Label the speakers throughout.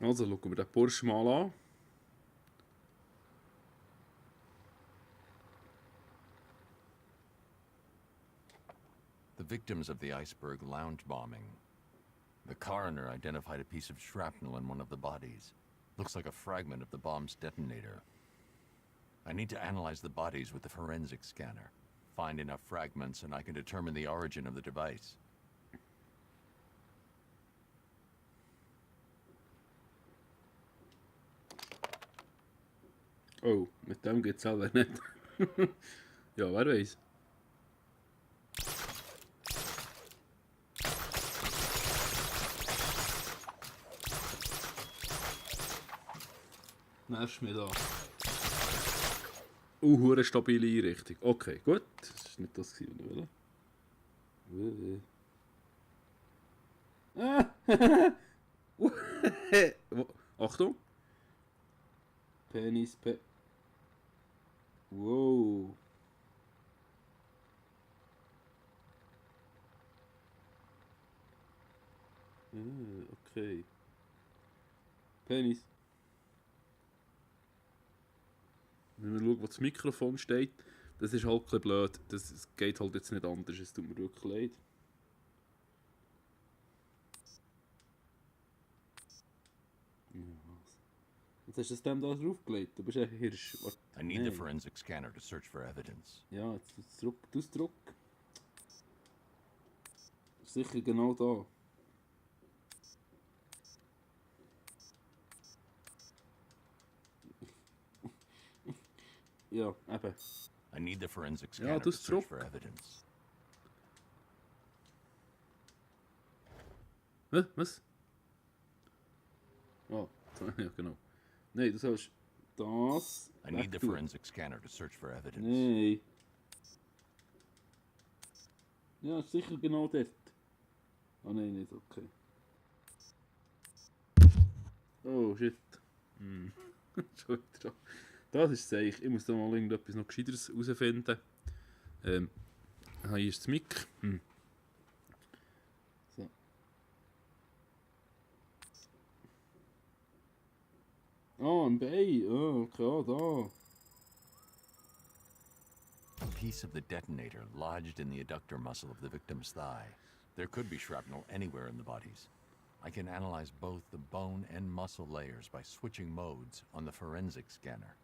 Speaker 1: Also schauen wir den Bursch mal an.
Speaker 2: The victims of the iceberg lounge bombing. The coroner identified a piece of shrapnel in one of the bodies. Looks like a fragment of the bomb's detonator. I need to analyze the bodies with the forensic scanner. Find enough fragments and I can determine the origin of the device.
Speaker 1: Oh, mit dem geht's aber nicht. Ja, wer weiß. Nervst mich da. Hure stabile Einrichtung. Okay, gut. Das war nicht das, was ich wollte. Achtung! Penis, wow! Okay. Penis. Wenn wir schauen, wo das Mikrofon steht, das ist halt ein bisschen blöd. Das geht halt jetzt nicht anders, es tut mir wirklich leid. Jetzt hast du es dem da draufgelegt, du bist ein Hirsch.
Speaker 2: I need the forensic scanner to search for evidence.
Speaker 1: Ja, jetzt tu es zurück. Ist sicher genau da. Ja, eben.
Speaker 2: I need the forensic scanner to search for evidence.
Speaker 1: Was? Oh, ja genau. Nein, du sollst das.
Speaker 2: I need the forensic scanner to search for evidence.
Speaker 1: Nein. Ja, ist sicher genau dort. Oh nein, nicht, okay. Oh shit. Schon wieder. Das ist es. Ich muss da mal irgendetwas noch Gescheiteres herausfinden. Hier ist das Mic. So. Oh, ein Bein. Oh, okay, da.
Speaker 2: A piece of the detonator lodged in the adductor muscle of the victim's thigh. There could be shrapnel anywhere in the bodies. I can analyze both the bone and muscle layers by switching modes on the forensic scanner.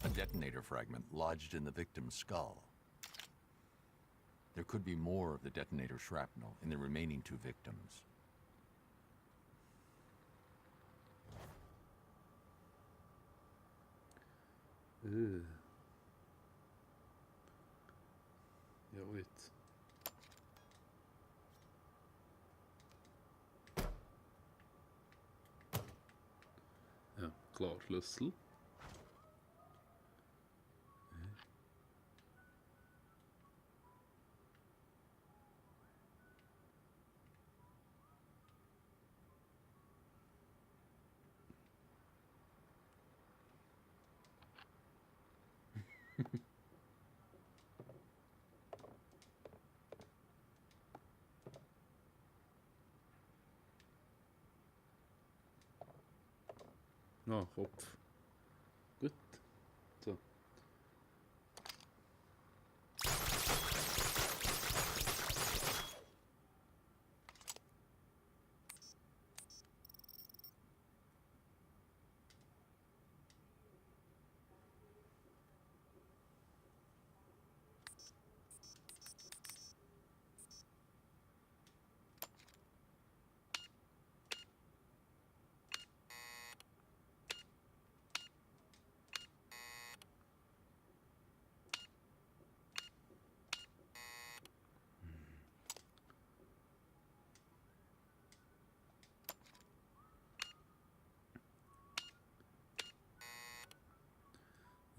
Speaker 2: A detonator fragment lodged in the victim's skull. There could be more of the detonator shrapnel in the remaining two victims.
Speaker 1: Ja, jetzt. Ja, klar, Schlüssel. Ah, Kopf. Gut. So.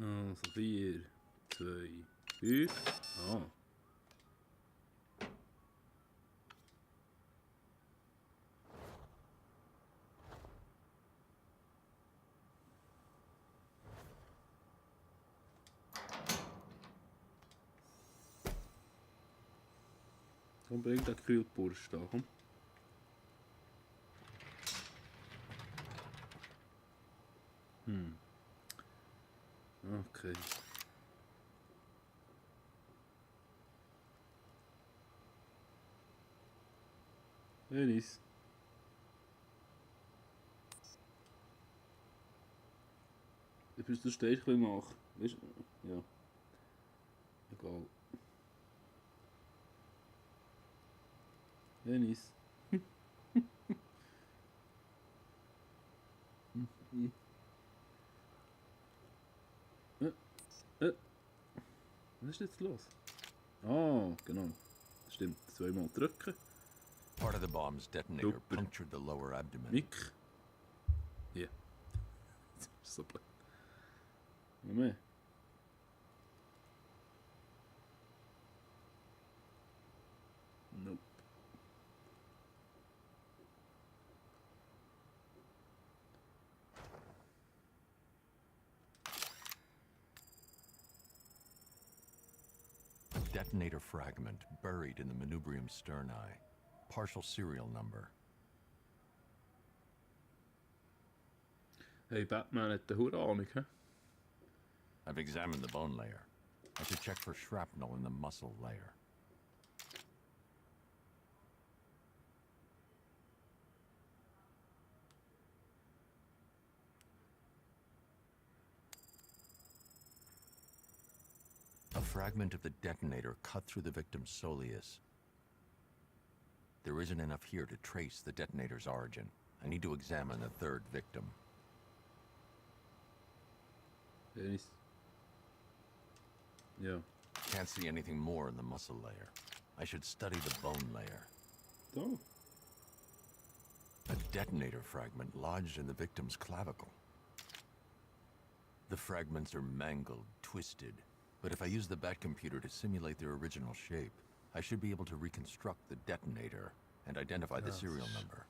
Speaker 1: Also 4, 2, 5. Ah. Komm, bring den Kühlburst da, komm. Okay. Dennis. Du stehst ein bisschen nach. Weißt du? Ja. Egal. Dennis. Was ist jetzt los? Ah, genau. Stimmt, zweimal drücken.
Speaker 2: Part of the bomb's detonator punctured the lower abdomen.
Speaker 1: Mich. Ja. So blöd. Noch mehr. Nope.
Speaker 2: Detonator fragment buried in the manubrium sterni. Partial serial number.
Speaker 1: Hey, Batman hat eine hure Ahnung, hä?
Speaker 2: I've examined the bone layer. I should check for shrapnel in the muscle layer. A fragment of the detonator cut through the victim's soleus. There isn't enough here to trace the detonator's origin. I need to examine a third victim.
Speaker 1: Dennis. Ja.
Speaker 2: Can't see anything more in the muscle layer. I should study the bone layer.
Speaker 1: Da.
Speaker 2: A detonator fragment lodged in the victim's clavicle. The fragments are mangled, twisted, but if I use the bat computer to simulate their original shape, I should be able to reconstruct the detonator and identify the serial number.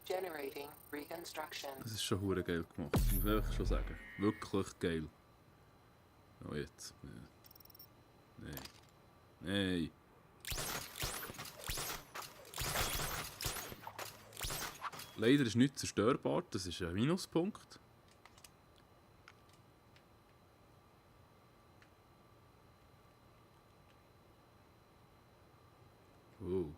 Speaker 3: Generating reconstruction.
Speaker 1: Das ist schon hure geil gemacht, muss ich einfach schon sagen. Wirklich geil. Oh, jetzt. Nein. Nein. Leider ist nichts zerstörbar, das ist ein Minuspunkt. Oh.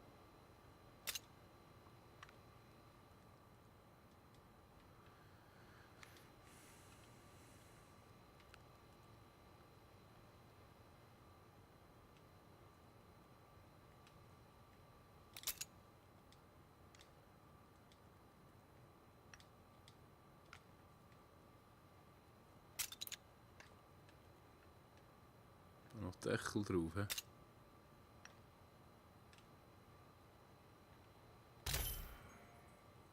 Speaker 1: Noch Deckel drauf, hä?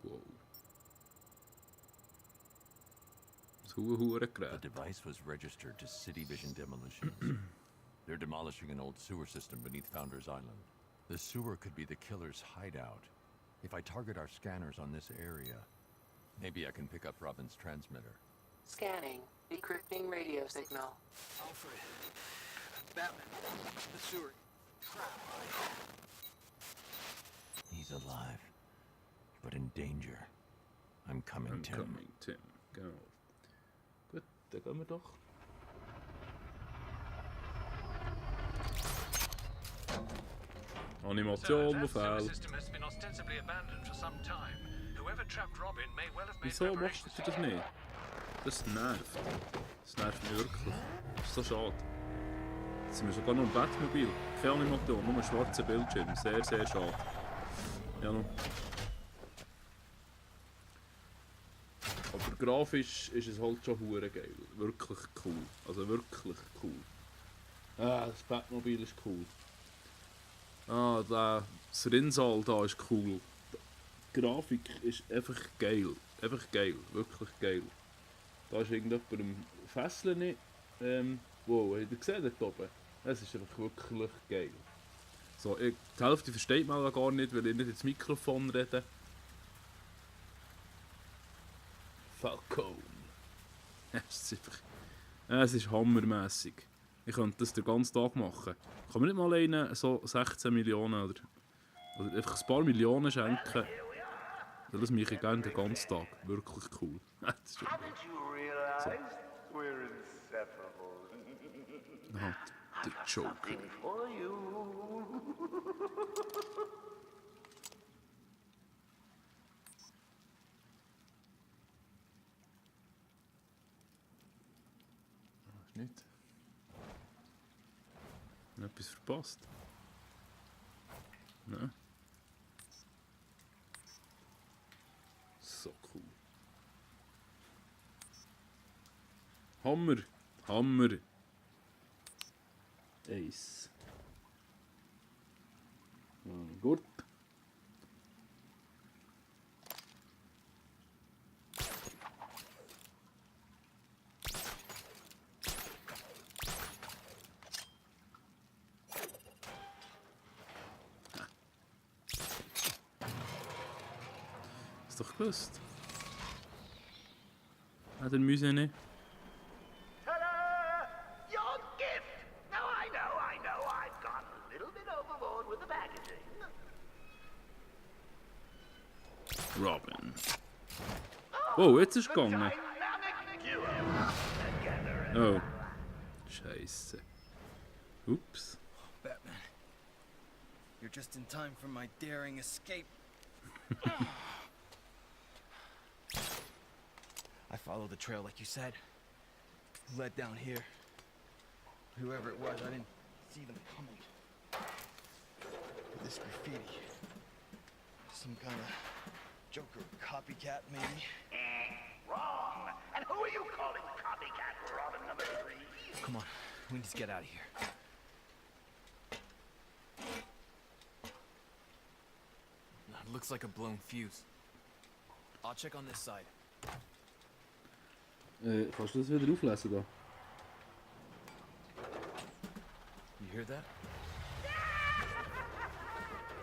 Speaker 1: Wow. Das
Speaker 2: The
Speaker 1: Gerät.
Speaker 2: device was registered to City Vision Demolitions. They're demolishing an old sewer system beneath Founders Island. The sewer could be the killer's hideout. If I target our scanners on this area, maybe I can pick up Robin's transmitter.
Speaker 3: Scanning. Decrypting radio signal.
Speaker 4: Alfred. Batman. The sewer. Crap.
Speaker 2: He's alive, but in danger. I'm coming, Tim.
Speaker 1: Coming, Tim. Genau. Gut, dann gehen wir doch. Animation Befehl. Wieso machst du das nicht? Das nervt. Das nervt mich wirklich. Das ist so schade. Jetzt sind wir sogar noch im Batmobil. Keine Animation, nur ein schwarzer Bildschirm. Sehr, sehr schade. Ja, noch. Aber grafisch ist es halt schon hure geil. Wirklich cool. Also wirklich cool. Ah, das Batmobil ist cool. Ah, das Rinnsal da ist cool. Die Grafik ist einfach geil. Einfach geil. Wirklich geil. Da ist irgendjemand am Fesseln nicht. Wow, habt ihr gesehen dort oben? Es ist einfach wirklich geil. So, die Hälfte versteht man gar nicht, weil ich nicht ins Mikrofon rede. Falcon. Es ist hammermässig. Ich könnte das den ganzen Tag machen. Kann man nicht mal alleine so 16 Millionen oder Oder einfach ein paar Millionen schenken. Das mache ich gerne den ganzen Tag. Wirklich cool. Das ist schon
Speaker 5: Haven't you realized we're inseparable?
Speaker 1: Aha, der Joker.
Speaker 5: Something for you.
Speaker 1: Nicht? Etwas verpasst? Nein. So cool. Hammer! Hammer! Eis. Gut. Ist doch gewusst. Hat er müssen nicht.
Speaker 5: Ta-da! Your gift! Now I know, I've gone a little bit overboard with the packaging.
Speaker 1: Robin. Oh, jetzt ist es gegangen.
Speaker 5: Dynamic duo together.
Speaker 1: Oh. Scheiße. Ups.
Speaker 4: Batman. You're just in time for my daring escape. I followed the trail like you said. Led down here. Whoever it was, I didn't see them coming. This graffiti. Some kind of Joker copycat, maybe?
Speaker 5: Wrong. And who are you calling copycat Robin number 3?
Speaker 4: Come on, we need to get out of here. Looks like a blown fuse. I'll check on this side.
Speaker 1: Kannst du das wieder auflesen da?
Speaker 4: You hear that?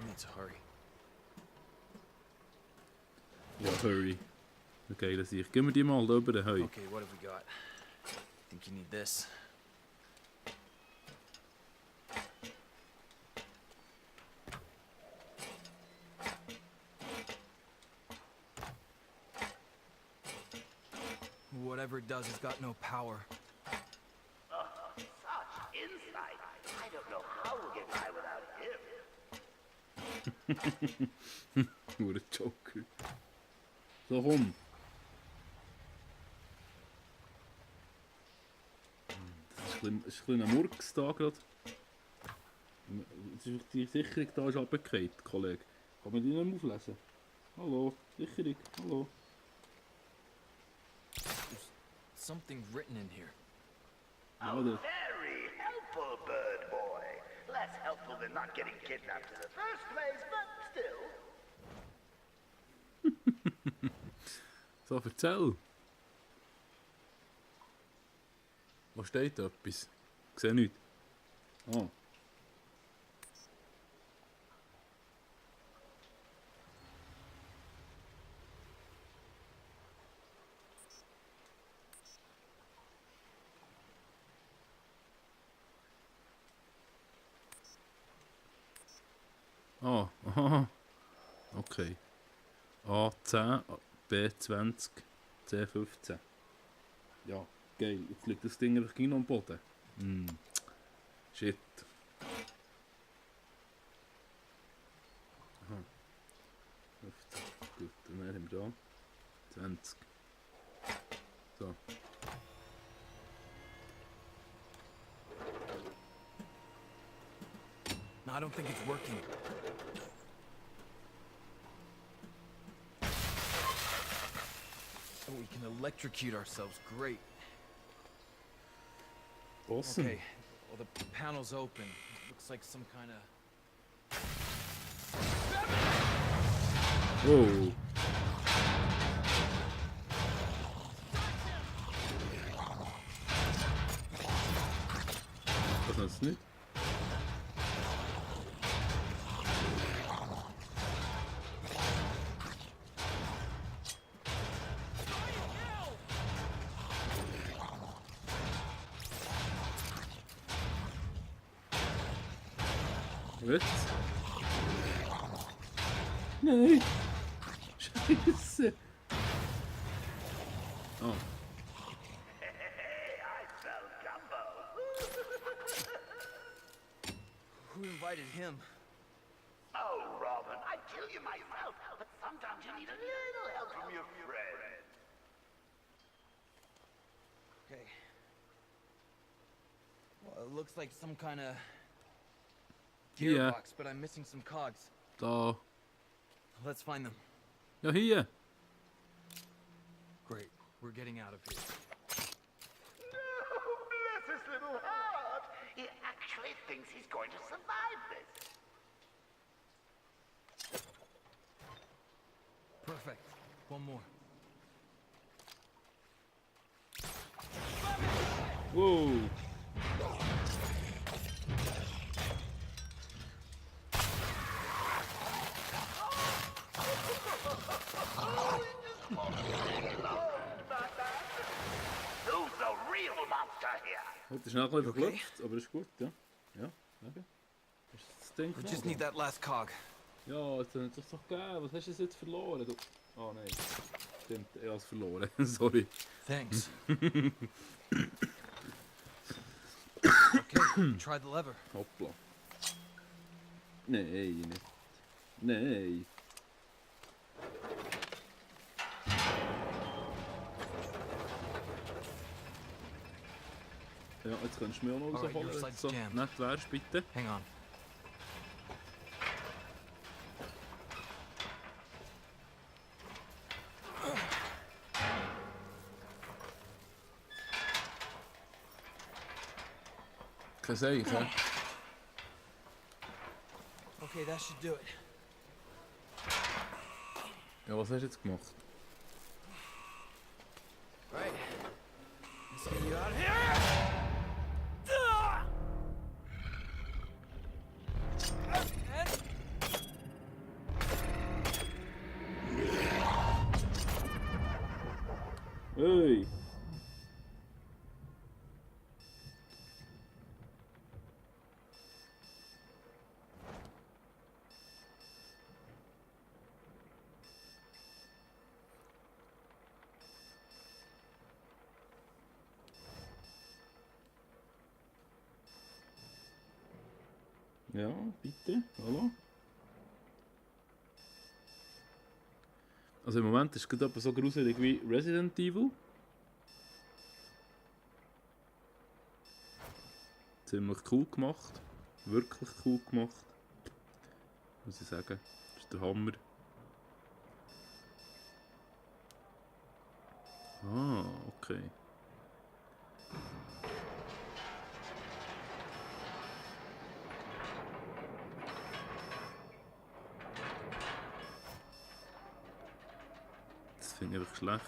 Speaker 4: We need to hurry.
Speaker 1: Ja, hurry. Okay, das ich. Gib mir die mal da über den Heu.
Speaker 4: Okay, what have we got? Think you need this? Whatever it does, it's got no power.
Speaker 5: Such insight. I don't know how we'll get by without him.
Speaker 1: Nur ein Joker. So, komm. Das ist ein kleiner Murks da gerade. Die Sicherung da ist runtergefallen, Kollege. Kann man die nicht mehr auflesen? Hallo, Sicherung, hallo.
Speaker 4: Something written in here.
Speaker 1: Ja, der,
Speaker 5: Very helpful, bird boy. Less helpful than not getting kidnapped in the first place, but still.
Speaker 1: so, erzähl. Was steht da etwas? Ich sehe nichts. Ah. Ah, aha. Okay. A10, B20, C15. Ja, geil. Jetzt liegt das Ding einfach noch am Boden. Shit. Aha. 15. Gut, und dann haben wir da 20. So.
Speaker 4: No, I don't think it's working. Oh, we can electrocute ourselves. Great.
Speaker 1: Awesome.
Speaker 4: Okay. Well, the panel's open. Looks like some kind of...
Speaker 1: Oh. Was ist das nicht? Jetzt? Nein! Scheiße! Oh.
Speaker 5: Hey, I smell gumbo.
Speaker 4: Who invited him?
Speaker 5: Oh, Robin, I'd kill you myself, but sometimes you need a little help from your friend.
Speaker 4: Okay. Well, it looks like some kind of
Speaker 1: Yeah.
Speaker 4: gearbox, but I'm missing some cogs.
Speaker 1: Da.
Speaker 4: Let's find them.
Speaker 1: Ja, hier.
Speaker 4: Great. We're getting out of here.
Speaker 5: No, bless his little heart. He actually thinks he's going to survive this.
Speaker 4: Perfect. One more.
Speaker 1: Wow.
Speaker 5: Who's the real monster here?
Speaker 1: Heute ist noch ein bisschen
Speaker 4: Okay.
Speaker 1: verklopft, aber ist gut, ja. Ja, okay. Ist das Ding
Speaker 4: We
Speaker 1: genommen?
Speaker 4: just need that last cog.
Speaker 1: Ja, jetzt hat es doch gegeben. Was hast du jetzt verloren? Du... Oh nein. Stimmt, ich habe es verloren. Sorry.
Speaker 4: Thanks. Okay, try the lever.
Speaker 1: Hoppla. Nein, nicht. Nein. Ja, jetzt kannst du mir auch noch
Speaker 4: Alright,
Speaker 1: rausholen,
Speaker 4: your
Speaker 1: wenn
Speaker 4: side's
Speaker 1: du so
Speaker 4: jammed.
Speaker 1: nett wärst, bitte.
Speaker 4: Hang on.
Speaker 1: Kein Seich, hä?
Speaker 4: Okay, that should do it.
Speaker 1: Ja, was hast du jetzt gemacht?
Speaker 4: Right. Let's get you out of here!
Speaker 1: Hey! Ja, bitte, hallo. Also im Moment ist es gerade so gruselig wie Resident Evil. Ziemlich cool gemacht. Wirklich cool gemacht. Muss ich sagen. Das ist der Hammer. Ah, okay. Das finde ich einfach schlecht.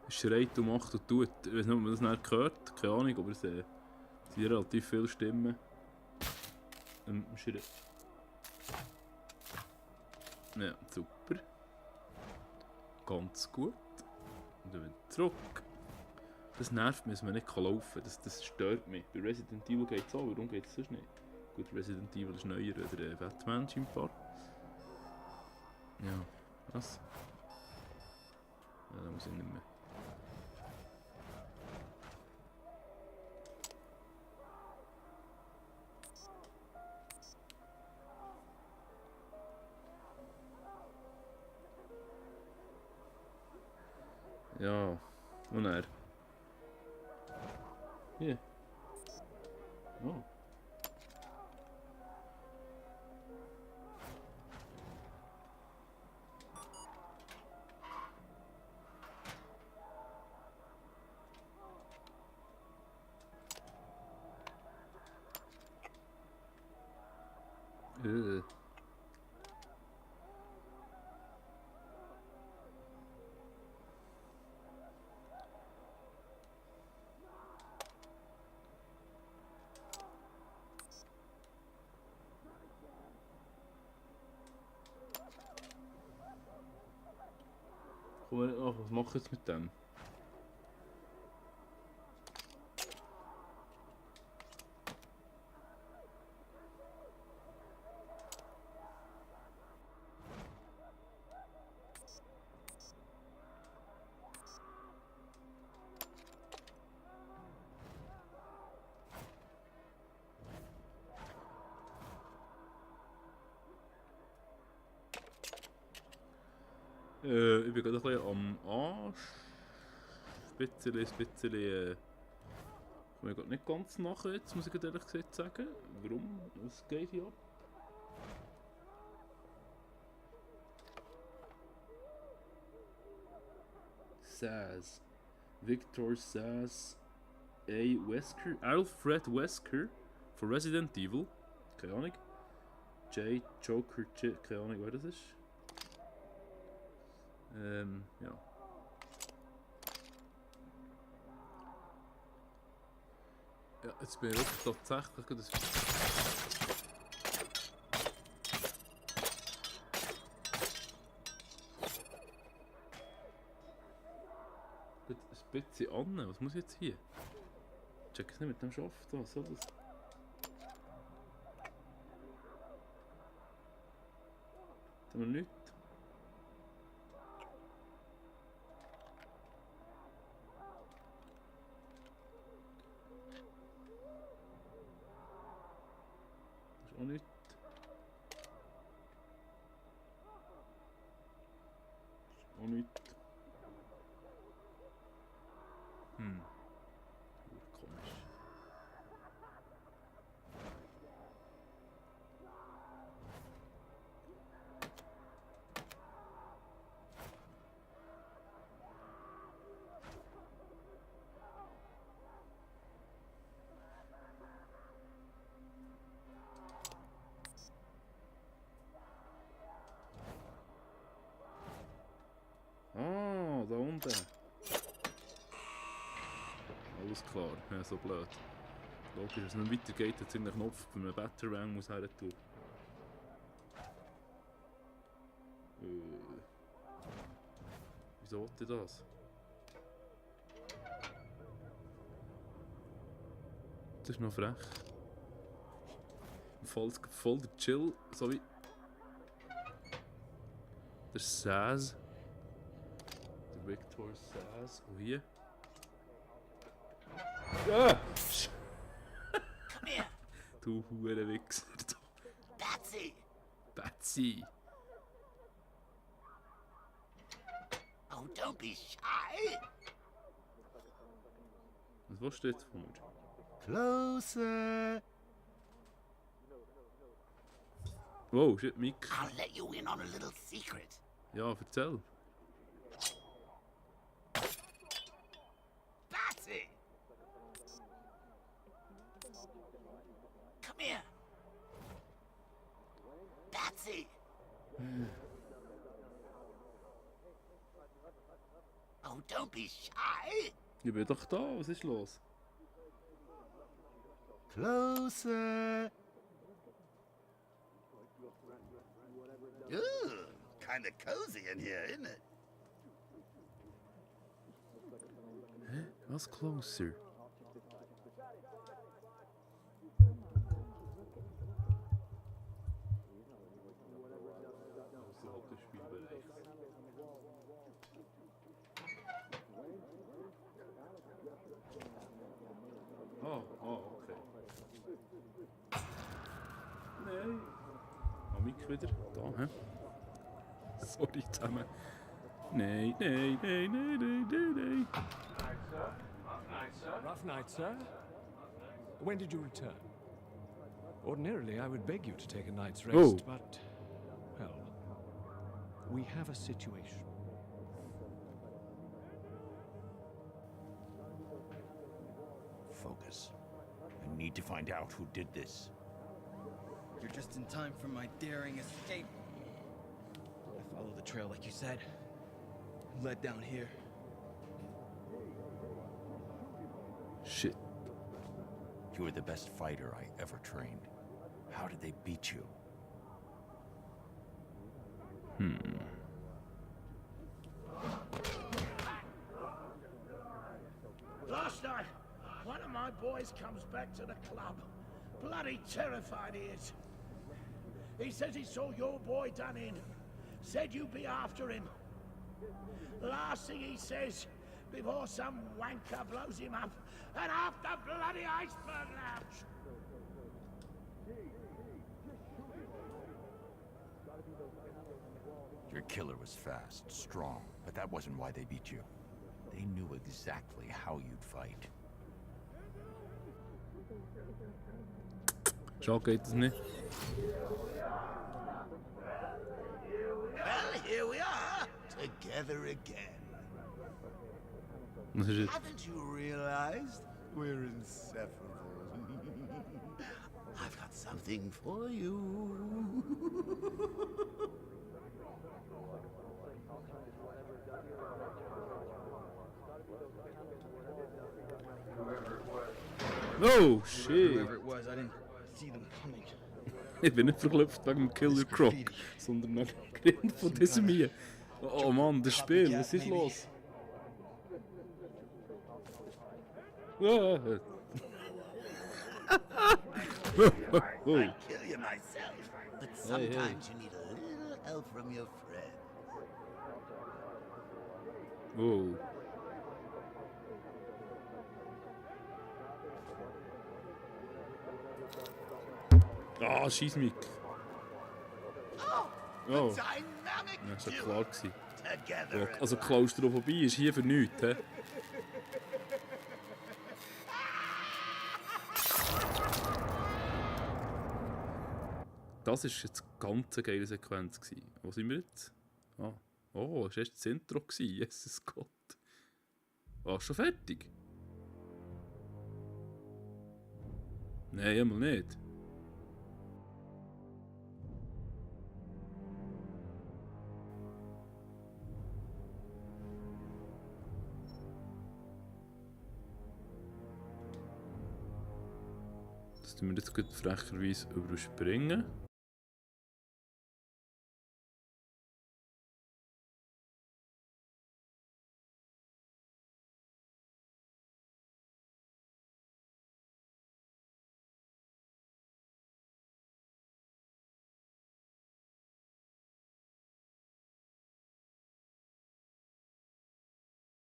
Speaker 1: Es schreit und macht und tut. Ich weiß nicht, ob man das nicht gehört. Keine Ahnung, aber es sind relativ viele Stimmen. Schreien. Ja, super. Ganz gut. Und dann wieder zurück. Das nervt mich, dass man nicht laufen kann. Das stört mich. Bei Resident Evil geht es auch, warum geht es sonst nicht? Gut, Resident Evil ist neuer oder Batman scheinbar. Ja, was? Ja, da muss ich nicht mehr. Ja, und er. Hier. Oh. Äh. Komm mal nicht nach, was mache ich jetzt mit dem? Ich bin gerade ein bisschen am Arsch. Ein bisschen, komme ich gerade nicht ganz nach jetzt, muss ich gerade ehrlich gesagt sagen. Warum? Was geht hier ab? Sass. Victor Sass. Wesker. Alfred Wesker. Von Resident Evil. Keine Ahnung. Joker, keine Ahnung, wer das ist. Ja. Ja, jetzt bin ich wirklich tatsächlich das. Ein bisschen an. Was muss ich jetzt hier? Check es nicht mit dem Schaft. Was soll das? Da haben wir nichts. Auch nicht. Auch nicht. Komisch. Ah, da unten. Alles klar, ja, so blöd. Logisch, wenn es nicht weitergeht, jetzt irgendeinen Knopf bei einem Batarang muss her tun. Wieso wollte ich das? Das ist noch frech. Voll der Chill, so wie der Sass. Der Victor Sass. Und hier. Ah!
Speaker 5: Come here,
Speaker 1: Du Hurenwichser.
Speaker 5: Patsy.
Speaker 1: Betsy.
Speaker 5: Oh, don't be shy.
Speaker 1: Was steht jetzt von mir?
Speaker 5: Closer.
Speaker 1: Wow, shit, Mick.
Speaker 5: I'll let you in on a little secret.
Speaker 1: Ja, erzähl.
Speaker 5: Patsy. Come here. Patsy. Oh, don't be shy.
Speaker 1: Ich bin doch da, was ist los?
Speaker 5: Closer. Ooh, kind of cozy in here, isn't it?
Speaker 1: Was closer? Außerhalb des Spielbereichs. Okay. Nein. Mick wieder. Da, hä? Sorry zusammen. Nein.
Speaker 6: Rough night, sir. When did you return? Ordinarily, I would beg you to take a night's rest,
Speaker 1: Oh.
Speaker 6: but, well, we have a situation.
Speaker 2: Focus. I need to find out who did this.
Speaker 4: You're just in time for my daring escape. I followed the trail like you said. Led down here.
Speaker 1: Shit.
Speaker 2: You were the best fighter I ever trained. How did they beat you?
Speaker 5: boys comes back to the club. Bloody terrified he is. He says he saw your boy done in. Said you'd be after him. Last thing he says, before some wanker blows him up, and half the bloody iceberg lounge.
Speaker 2: Your killer was fast, strong, but that wasn't why they beat you. They knew exactly how you'd fight.
Speaker 1: Schau, geht das nicht?
Speaker 5: Well, here we are, together again.
Speaker 1: Was ist jetzt?
Speaker 5: Haven't you realized we're inseparable? I've got something for you.
Speaker 1: Oh, shit!
Speaker 4: Whoever it was, I didn't see them coming.
Speaker 1: Ich bin nicht verklüpft wegen dem Killer Croc, sondern wegen dem Grind von diesem hier. Oh Mann, das Spiel, was ist los? Ah. Oh.
Speaker 5: I'd kill you myself, but sometimes you need a little help from your friend.
Speaker 1: Oh. Ah, schieß mich.
Speaker 5: Oh,
Speaker 1: Oh.
Speaker 5: dynamic
Speaker 1: Ja, ist ja
Speaker 5: duo.
Speaker 1: klar gewesen.
Speaker 5: Together.
Speaker 1: Ja, also Klaustrophobie ist hier für nichts, hä? Das war jetzt eine ganz geile Sequenz gewesen. Wo sind wir jetzt? Ah. Oh, das war erst das Intro gewesen. Jesus Gott. Ah, schon fertig? Nein, einmal nicht. Das tun wir jetzt gut frecherweise überspringen.